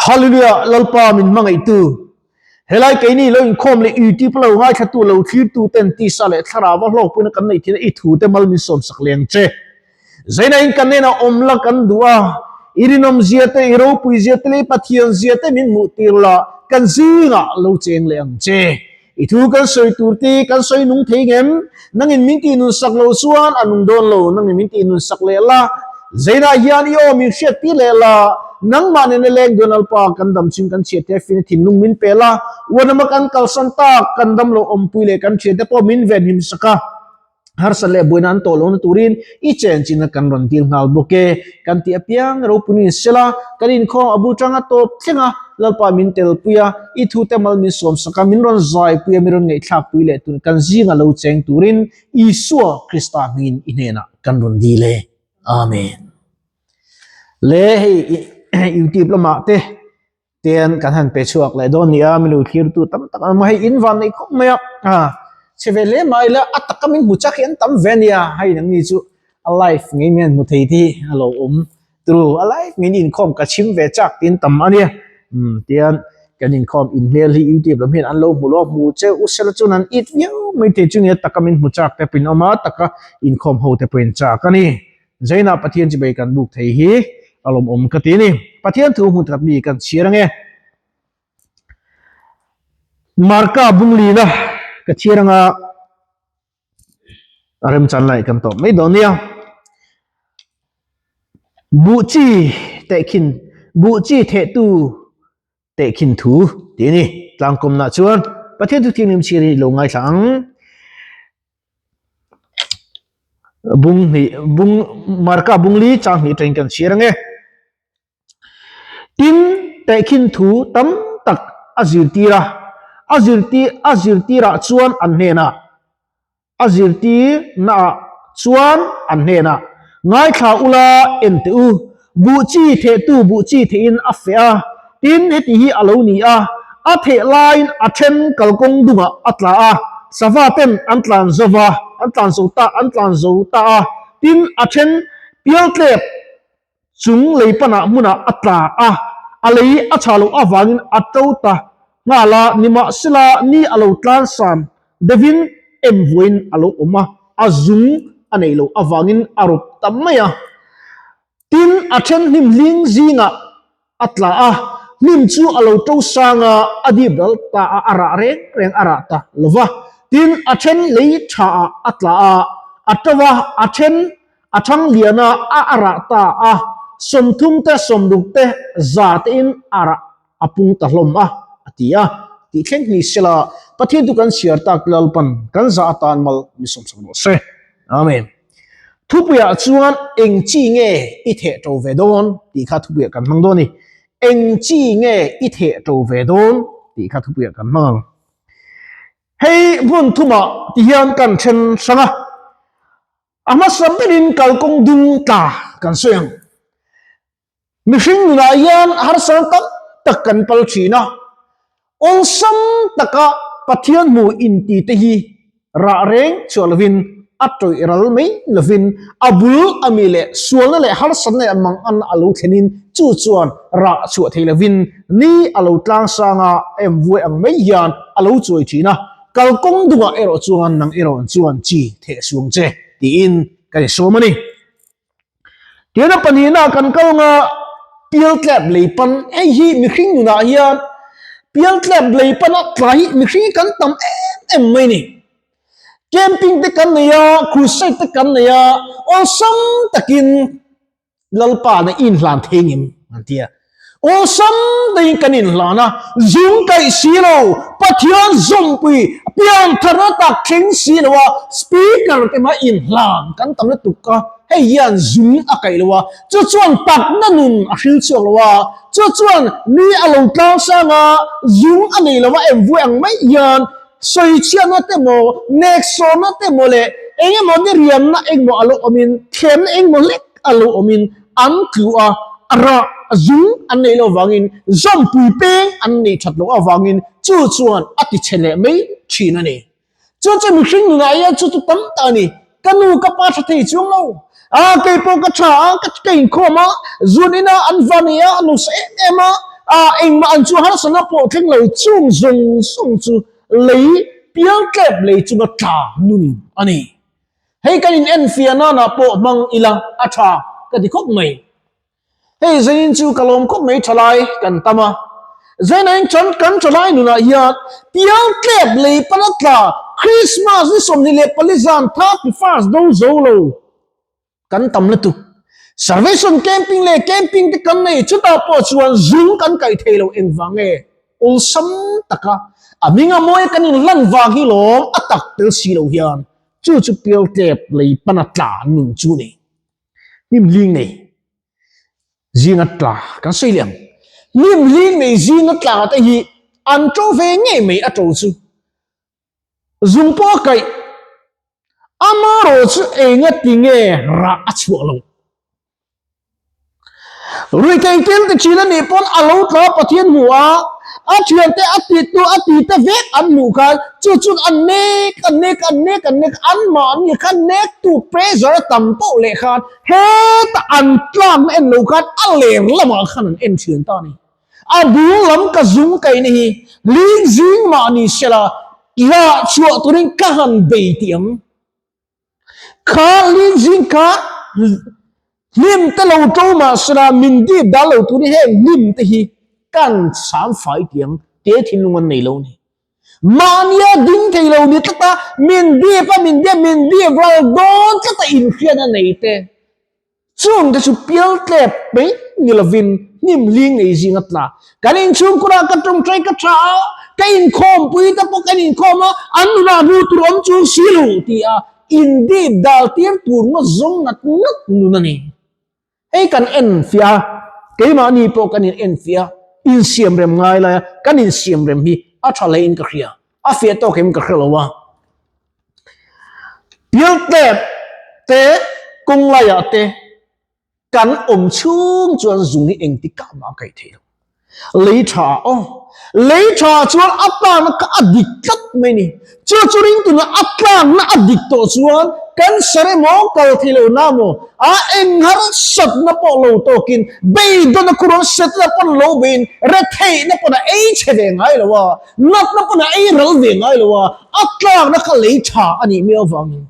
Hallelujah Lalpa min hmangaihtu helai keini lo inkhawm leh YouTube lo ngaithlatu lo thlirtu ten tisa leh thlarau a hlawkpuina kan neih thina i thu te mal min sawm sak leng che. Zaina in kan hnenah awm la kan duh a, i rinawm zia te, i ropui zia te leh i Pathian zia te min hmuh tir la, kan zingah lo cheng leh ang che. I thu kan sawi tur te kan sawi nung thei ngem? Nangin min tih nun sak lo chuan a nung dawn lo, nangin min tih nun sak leh la. Zainah hian i aw min hriat tir leh la, nangmah nena leng dawn Lalpa kan dam chhung kan chhiat te fina thinlung min pe la, uanama kan kalsan tak kan dam lo awmpui leh kan thiante pawh min venhim sak a. Harsat leh buaina an tawh lohna turin i chenchinna kan rawn dil nghal bawk e. Kan tih apiang ropui in sela, kan inkhawm a bu tanga tawp thleng a, Lalpa min telpui a, i thute mal min sawmsak a, min rawn zaipui a, min rawn ngaihthlakpui leh tun kan zinga lo cheng turin Isua Krista hmingin i hnenah kan rawn dil e. Amen. Le hei YouTube lamah te Tian kan han pe chhuak leh dawn nia, mi lo thlirtu tam tak an awm a, hei in van nei khawp mai a, a chhe ve hle mai ila a taka min hmu chak hi an tam ve a nia, hei nangni chu a live ngei mai an hmu thei te hi a lo awm turu, a live ngei in inkhawm ka chhim ve chak tiin tam a nia, umm tian kan inkhawm inhmel hi youtube lam hian an lo hmu lo a, hmu che u sela chuan an it viau mai thei chu nia taka min hmu chak te pawhin awm a, taka inkhawm ho te pawhin chak a ni. Zainah Pathian chibei kan buk thei hi a lawmawm ka ti a ni. Pathian thu hmun that mi kan chhiar ange. Marka bunglina ka chhiar anga a remchan lai kan tawp mai dawn nia. Buh chi tehkhin, buh chi thehtu tehkhin thu ti a ni. Tlangkawmna chuan Pathian thu thianghlim chhiar hi lo ngaithla ang. Bung hnih bung marka bung li chang hnih atangin kan chhiar ang e. Tin tehkhin thu tam tak a zirtir a, a zirtir a zirtirah chuan an hnenah A zirtirnaah chuan an hnenah, Ngaithla ula en teh u, buh chi thehtu buh chi thehin a feh a, tin heti hi a lo ni a, a theh laiin a then kalkawng dungah a tla a, sava ten an tlan zo va, an tlan zo ta, an tlan zo ta a, tin a then pialtlep chung lei panah hmunah a tla a, a lei a chhah loh avangin a to ta nghal a, nimahsela ni a lo tlansan deuhin em vuain a lo awm a, a zung a neih loh avangin a rawp ta mai a. Tin, a then hnim hling zingah a tla a, hnim chu a lo to sang a, a dip ral ta a, a rah reng reng a rah ta lo va. Tin, a then lei thaah a tla a, a to a, a then A thang lian a, a a rah ta a, 30 te, 60 te, 100 tein a rah a pung ta hlawm a, a ti a. Tih thleng hnih sela, Pathian chu kan chhiar tak Lalpan kan zah atan mal min sawmsak rawh se. Amen. Thupuiah chuan eng chi nge i theh to ve dawn tih kha thupuiah kan hmang dawn a ni. Eng chi nge i theh to ve dawn tih kha thupuiah kan hmang ang. Hei hmun thumah tihian kan then hrang a. A hmasa berin kalkawng dung tla kan sawi ang. Mihring nunah hian harsana tam tak kan pal thin a, awlsam taka Pathian hmu inti te hi rah reng chhuah lovin a tawih ral mai lovin a bul a mi leh sualna leh harsatna leh mangan a lo thlenin chu chuan rah chhuah thei lovin ni a lo tlangsang a, em vuai ang mai hian a lo chuai thin a. Kalkawng dungah erawh chuan nang erawh chuan chi theh suang che tiin ka insawm a ni. Tiana pahnihna kan kal nga pialtlep lei pan hei hi mihring nunah hian pialtlep lei pana tla hi mihring hi kan tam em em mai ni. Camping te kan nei a, crusade te kan nei a, awlsam takin Lalpa na inhlan thei ngem an ti a. Awlsam daiin kan inhlan a, zung kaih si lo, Pathian zawmpui piantharna tak thleng si lo a, speaker te mah inhlan kan tam lutuk a, hei hian zung a kaih lo a, chu chuan takna nun a hril chhuak lo a, chu chuan mi a lo tlang sang a, zung a nei lo a, engvuai ang mai hian sawichhiatna te maw, neksawmna te maw leh eng emaw diriamna engmaw a lo awmin, thiamna engmaw hlek a lo awmin an tlu a, rah zung an neih loh avangin, zawmpui peng an neih that loh avangin chu chuan a ti chhe leh mai thin a ni. Chu chu mihring nunah hian chu chu tam tak a ni. Ka nu ka pa tha thei chuang lo, a keipawh ka tha a, ka inkhawm a, zun ina an va nei a, a nusa em em a. A engmah an chu harsatna pawh thleng lo chung zawng zawng chu lei pial tlep lei chunga tla nun a ni. Hei kan in enfiah nanah pawh hmang ila a tha ka ti khawp mai. Hei Zain chu ka lawm khawp mai thalai kan tam a. Zainain chuan kan thalai nunah hian pial tlep lei pana tla Christmas ni 24 zan 31st do zo lo kan tam lutuk. Salvation camping leh camping te kan nei chutah pawh chuan zung kan kaih thei lo engvang nge awlsam taka a hming a mawi kan inhlan vang hi lawm a tak tel si lo hian chu chu pial tlep lei pana tla nun chu ni. Hnim hling nei zinga tla kan sawi leh ang. Hnim hling nei zinga tla te hi an to ve ngei mai a to chu. Zung pawh a kaih amarawh chu enga tinge rah a chhuah lo. Ruithei thil ti thin a nih pawn a lo tla Pathian hmu a, a thiante a ti tu a ti te vek an hmuh khan chu chuan an nek an nek an nek an nek anmahni khan nek tu pressure a tam poh leh khan heta an tlakna en lo khan a ler lamah khan an en thian ta a ni. A bul lam ka zum kaihna hi ling zing mahni sela lah chhuah turin ka han bei tih ang. Kha lingzing kha hnim te lo to mah sela min dip dal lo tur hi heng hnim te hi kan sam fai tiang te thinlung an nei lo ni. Mahnia ding thei lo ni tlat a, min dip a min dip min dip ral dawn tlat a inhriat a nei te. Chung te chu pial tlep mai ni lovin hnim hling nei zinga tla. Kan inchhungkurah ka tawngtai ka tha a, ka inkhawmpui te pawh kan inkhawm a, an nunah hnu tur awm chung si lo ti a indip dal tir tur ngawt zawng ngat ngat nun a ni. Hei kan enfiah a, keimahni pawh kan in enfiah a, insiamrem ngai lai a, kan insiamrem hi a tha hlein ka hria. A fiah tawk em ka hre lo a. Pial tlep te kawng laiah te kan awm chhung chuan zung hi engtik kah mah a kaih theih lo. Lei tha ah aw. Lei tha ah chuan a tlakna kha a dik tlat mai ni. Chu chu ringtuna a tlakna a dik tawh chuan cancer emaw kal thei lo na maw a eng harsatna pawh lo tawkin beidawn a khur setna pawn lo beiin retheihna pawn a ei chhe ve ngai lo a. Natna pawn a ei ral ve ngai lo a, a tlakna kha lei tha a nih miau avangin.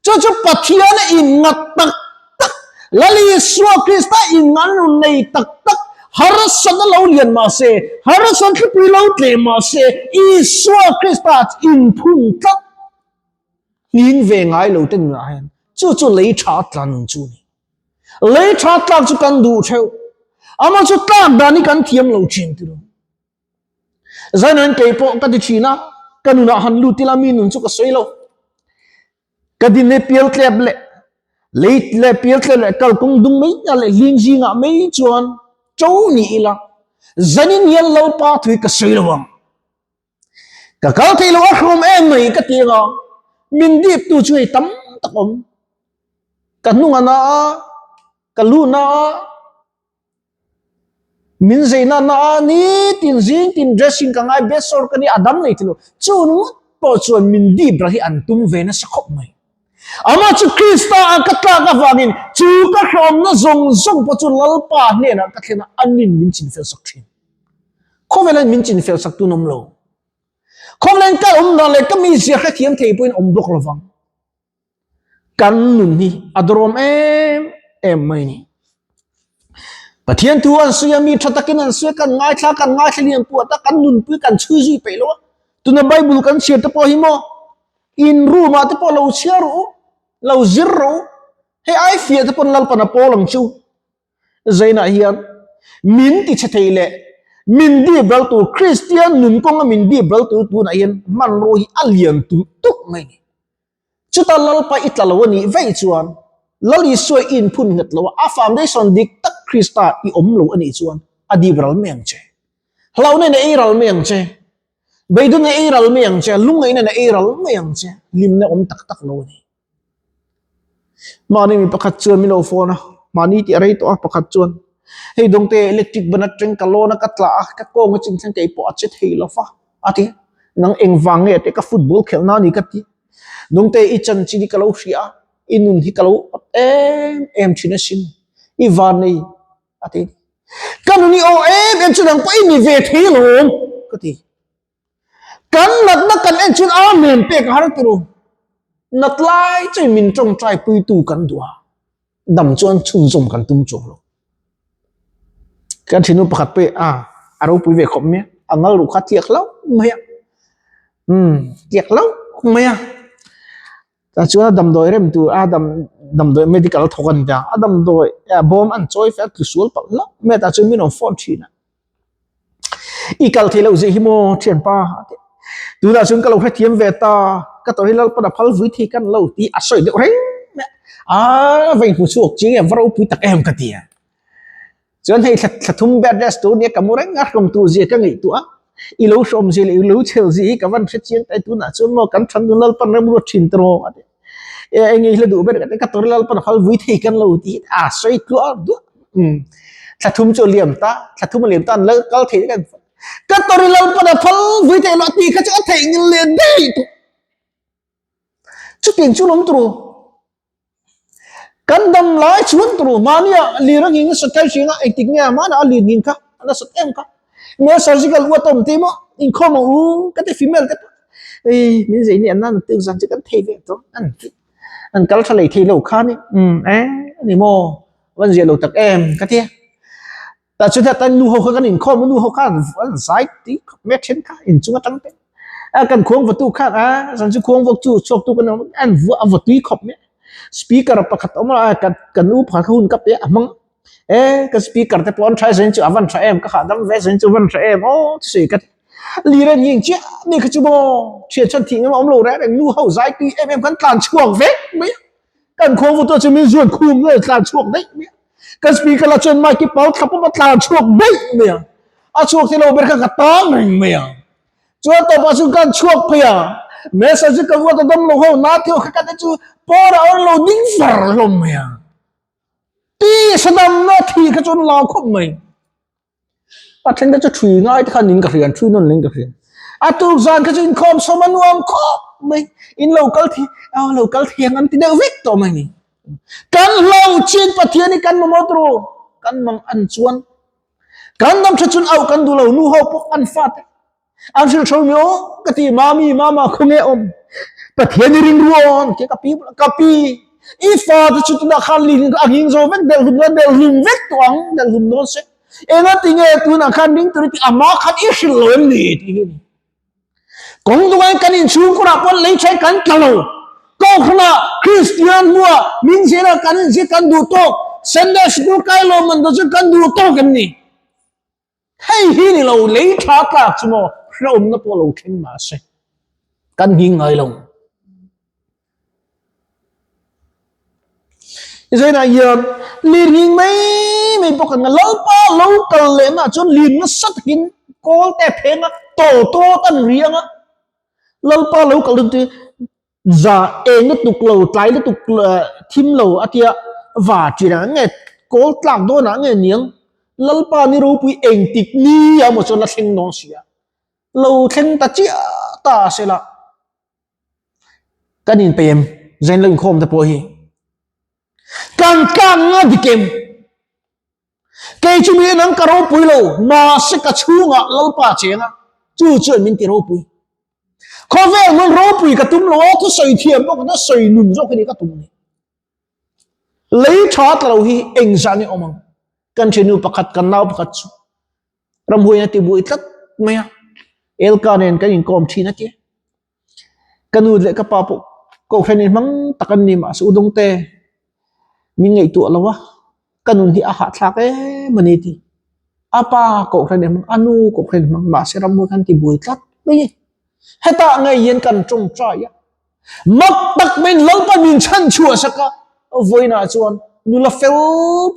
Chu chu Pathian a inngat tak tak, Lal Isua Krista inngan nun nei tak tak, harsatna lo lian mah se, harsatna thlipui lo tleh mah se, Isua Krista inphung tlat hnin ve ngai lo te nunah hian chu chu lei tha tla nun chu a ni. Lei tha tlak chu kan duh theuh, amah chu tlak dan hi kan thiam lo thin tilo. Zainain kei pawh ka ti thin a, ka nunah han lut ila mi nun chu ka sawi lo. Ka din e pial tlep leh lei leh pial tlep leh kalkawng dung mai a leh hling zingah mai chuan to ni ila zanin hian Lalpa thui ka sawi lo ang. Ka kal thei lo a hrawm em mai ka ti anga min dip tu chu hei tam tak awm. Ka hnung a na a, ka lu na a, Min zeina na a nitin zingtin dressing ka ngai besawr ka ni a dam nei thilo chu ngawt pawh chuan min dip ral hi an tum ve nasa khawp mai. Amah chu Krista a ka tlak avangin chu ka hrawmna zawng zawng pawh chu Lalpa hnenah ka thlen a anin min chinfel sak thin. Khawvel hian min chinfel sak tun awm lo. Khawvel hian ka awmdan leh ka mizia hrethiam thei pawhin awm bawk lovang. Kan nun hi a dawrawm em em mai ni. Pathian thu an sawi a, mi tha takin an sawi a, kan ngaithla kan ngaithla lian puah ta, kan nunpui kan chhui zui peih lo a. Tuna Bible kan chhiar te pawh hi maw, in room ah te pawh lo chhiar rawh u, lo zir rawh u. Hei ai fiah te pawn Lalpan a pawl ang chu. Zainah hian min ti chhe thei leh min dip ral tur Kristian nun kawnga min dip ral tur tunah hian hmanrua hi a lian tulh tulh mai ni. Chuta Lalpa i tla lo a nih vaih chuan Lal Isua i inphun nghet lo a, a foundation dik tak Krista i awm lo a nih chuan a dip ral mai ang che. Hlauhna in a ei ral mai ang che. Beidawna ei ral mai ang che. Lungngaihna in a ei ral mai ang che. Hlimna awm tak tak lo a ni. Mahni mi pakhat chuan min lo phone a, mahni tih a rei tawh a, pakhat chuan hei dawngte electric ban atang ka lawn a ka tla a, ka kawng a chin thleng kei pawh a che thei lo va a ti. Nang engvang nge tih ka football khelh na a ni ka ti. Dawngte i chanchin hi ka lo hria a, i nun hi ka lo awt em em thin asin, i van nei a ti. Ka nun i aw em em chu nang pawh i ni ve thei alawm ka ti. Kan natna kan en chuan Amen pek a har tur u. Nat lai chuan min tawngtai puitu kan duh a, dam chuan chhunzawm kan tum chuang lo. Kan thinlung pakhat pawh a a ropui ve khawp mai a, a ngal ruh kha a tliak hlauh mai a, umm tliak hlauh mai a. Tah chuan a damdawi rem tur a dam damdawi medical thawk a ni ta, a damdawi bawm an chawi fel tlu sual palh hlauh mai a, tah chuan min rawn phone thin a. I kal thei loh zeh hi maw thianpa a ti. Tunah chuan ka lo hrethiam ve ta, ka tawrh hi Lalpan a phal vui thei kan lo tih a sawi deuh reng mai a. A va inhmu chhuak chiang em, va ropui tak em ka ti a. Chuan hei thla thla thum bed rest tur nia ka mu reng a, hlawm tur zia ka ngaihtuah a. I lo hrawm zia leh i lo chhel zia hi ka van hre chiang ta e, tunah chuan maw kan than dun Lalpan remruat thin ta rawh a ti. E eng nge i hla duh ber ka ti, ka tawrh hi Lalpan a phal vui thei kan lo tih hi a sawi tluah duah. Umm thla thum chu a liam ta, thla thum a liam ta an lal kal thei kan ka tawrh hi Lalpan a phal vui thei lo a tih kha chu a theih ngil leh daih tawh. Chutiang chu lawm tur u. Kan dam lai chuan tur u. Mahnia lir a nghing a sat kai hring a, engtik nge mahna a lir nghing kha a la sat em kha. Male surgical uat a awm te maw inkhawm ang u ka ti female te pawh ei min zei ni an nan tuk zan chu kan thei ve tawh an ti. An kal tha lei thei lo kha ni umm e ani maw van zia lo tak em ka ti a. Tah chuan heta nu ho kha kan inkhawm a, nu ho kha an zai tui khawp mai a then kha inchung atang te a kan khuang vawtu khan a zan chu khuang vawk chu chhuak tu kan awm an vuah a vaw tui khawp mai a, speaker pakhat a awm a kan kan u pakhat kha hun ka pe a hmang e ka speaker te pawh an tha zan chu a van tha em ka hahdam ve zan chu a van tha em aw chusawi ka ti lir a ni ang chiah mi kha chu maw thian chhan thih ngam a awm lo reng reng nu ho zai tui em em kan tlan chhuak vek mai a. Kan khuang vutua chu min zuan khum nge tlan chhuak daih mai a. Kan speaker lah chuan mic hi pau thla pawp a tlan chhuak daih mai a. A chhuak thei lo ber kha ka tang reng mai a. Chuan tawpah chuan kan chhuak phei a. Message chu ka vuat a dam lo ho na theuh kha ka te chu pawrah a rawn lo ding far hlawm mai a. Tisa damna thi kha chuan lau khawp mai. A then te chu thui ngai te khan in ka hria, an thui nawn leh in ka hria. A tuk zan kha chu inkhawm sawm a nuam khawp mai, in lo kal thei, a lo kal thiang an ti deuh vek tawh mai ni. Kan hlo chin Pathian hi kan mamawh tur u, kan mang an chuan kan dam tha chun auh kan duh lo, nu ho pawh an fate An hrilh tho mi aw ka ti mami mama khawnge awm Pathian i ring ruawn ke ka pi ka pi i fa te chu tunah khan ling a nging zo vek del hlum del hlum vek tawh ang del hlum dawn se enga ti nge tunah khan ring tur i ti ama khan i hrilh lo em ni tih hi ni kawng dungain kan inchhungkurah pawn lei thain kan tla lo kohhranah Kristian hnuah min zirah kan inzir kan duh tawk Sunday school kai lawm man dawn chu kan duh tawk em ni Hei hi ni lo lei tha tlak chu maw hrehawmna pawh lo thleng mah se kan nghing ngai lo. Zainah hian lir nghing mai mai bawk an Lalpa lo kal lehna chuan lir nasa takin kawl te a pheng a, taw tawt an riang a, Lalpa lo kal dawn te Za eng lutuk lo, tlai lutuk thim lo a tia va ṭin nge kawl tlak dawnah nge niang Lalpa ni ropui engtik ni a maw chuan la thleng dawn si a, lo thleng ta chiah ta a se la kan inpeih em Zain lo inkhawm te pawh hi kan tlak nga dik em kei chu mi nang ka ropui lo mahse ka chhungah Lalpa cheng a chu chuan min ti ropui. Khawvel nun ropui ka tum lo a, thusawi thiam pawh ka sawi nun zawk hi ni ka tum ni. Lei tha tla lo hi eng zah nge awm ang? Kan thinu pakhat, kan nau pakhat chu ramhuai a ti buai tlat mai a. Elka nen kan inkawm thin a ti. Ka nu leh ka pa pawh kohhran in hmang tak an ni mahse Udawngte min ngaihtuah lo a, ka nun hi a hahthlak em a ni ti. A pa kohhran hmang, a nu kohhran hmang mahse ramhuai khan ti buai tlat mai a ni. Hetah ngei hian kan tawngtai a, mak tak maiin Lalpa min chhan chhuah sak a, vawiinah chuan nula fel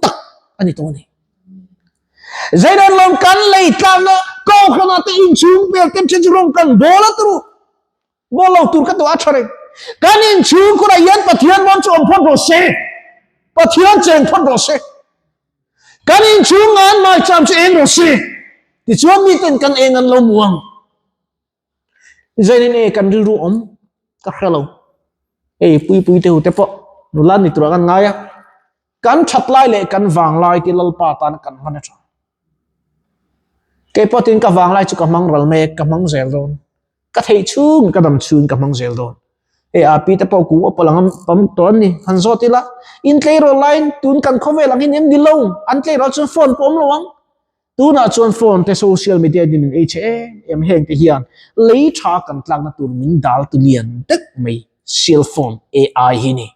tak a ni tawh a ni. Zeidan lawm kan lei tlakna kohhranah te inchhung vel te then chu rawng kan bawl a turu. Bawl lo tur ka tuah a tha reng. Kan inchhung khurah hian Pathian rawn chu awm phawt rawh se. Pathian cheng phawt rawh se. Kan inchhung ngan maicham chu eng rawh se. Tichuan miten kan eng an lo mu ang. Zainin e kan rilru awm ka hre lo. Hei pui pui te hu te pawh nula ni turah kan ngai a. Kan that lai leh kan vang lai te Lalpa tan kan hman a tha. Kei pawh tin ka vanglai chu ka hmang ral mek, ka hmang zel dawn. Ka theih chhung, ka dam chhung ka hmang zel dawn. Hei a pi te pawh kum upa lang pam tawh an ni, han zawt ila. In tleirawl laiin tun kan khawvel ang hi ni em ni lo, an tleirawl chuan phone pawh awm lo ang. Tunah chuan phone te social media din min ei che em em heng te hian lei tha kan tlakna tur min dal tu lian deuh mai cell phone AI hi ni.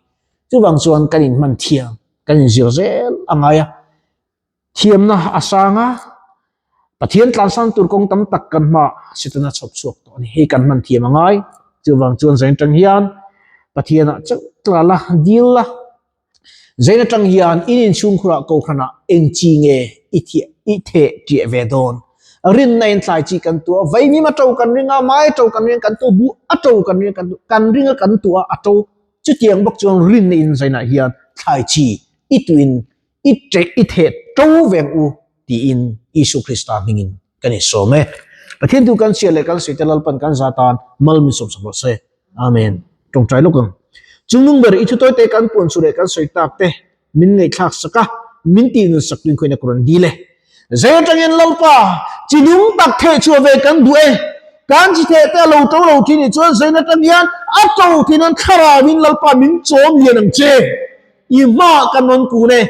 Chuvang chuan kan inhman thiam, kan inzir zel a ngai a. Thiamna a sang a, Pathian tlansan tur kawng tam tak kan hmaah Setana chhawp chhuak tawh a ni. Hei kan hman thiam a ngai. Chuvang chuan zain atang hian Pathianah chauh tla la, dil la. Zain atang hian in inchhungkhurah kohhranah eng chi nge i thiah i theh ṭiah ve dawn? Rinna in thlai chi kan tuah, vaimim a ṭo kan ring a, mai a ṭo kan ring a, kan tuah, buh a ṭo kan ring a, kan tuah, kan ring a kan tuah a, a ṭo. Chutiang bawk chuan rinna in zainah hian thlai chi i tuin i ṭeh i theh ṭo veng u tiin Isu Krista hmingin kan insawm e. Pathian tu kan chhiar leh kan sawi te Lalpan kan za tan mal min sawmsak rawh se. Amen. Tawngtai lawk ang. Chungnung ber i thutuai te kan puan chu leh kan sawi tak te min ngaihthlak sak a, min tih nun sak tuin khawiin a rawn dil e. Zai atangin Lalpa, chi nung tak theh chhuah ve kan duh e. Kan chi theh te a lo to lo thin nih chuan zain atang hian a to thin an thlarauin Lalpa min chawm lian ang che. I hmaah kan rawn kun e.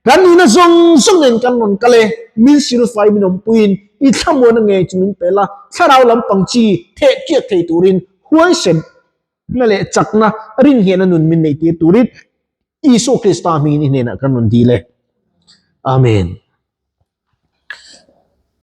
Kan nihna zawng zawng nen kan rawn kal e, min silfai min awmpuiin i thlamuana ngei chu min pel a, thlarau lampang chi theh tiak thei turin huaisenna leh chakna rinhiahna nun min neihtir turin Isua Krista hmingin i hnenah kan rawn dil e. Amen.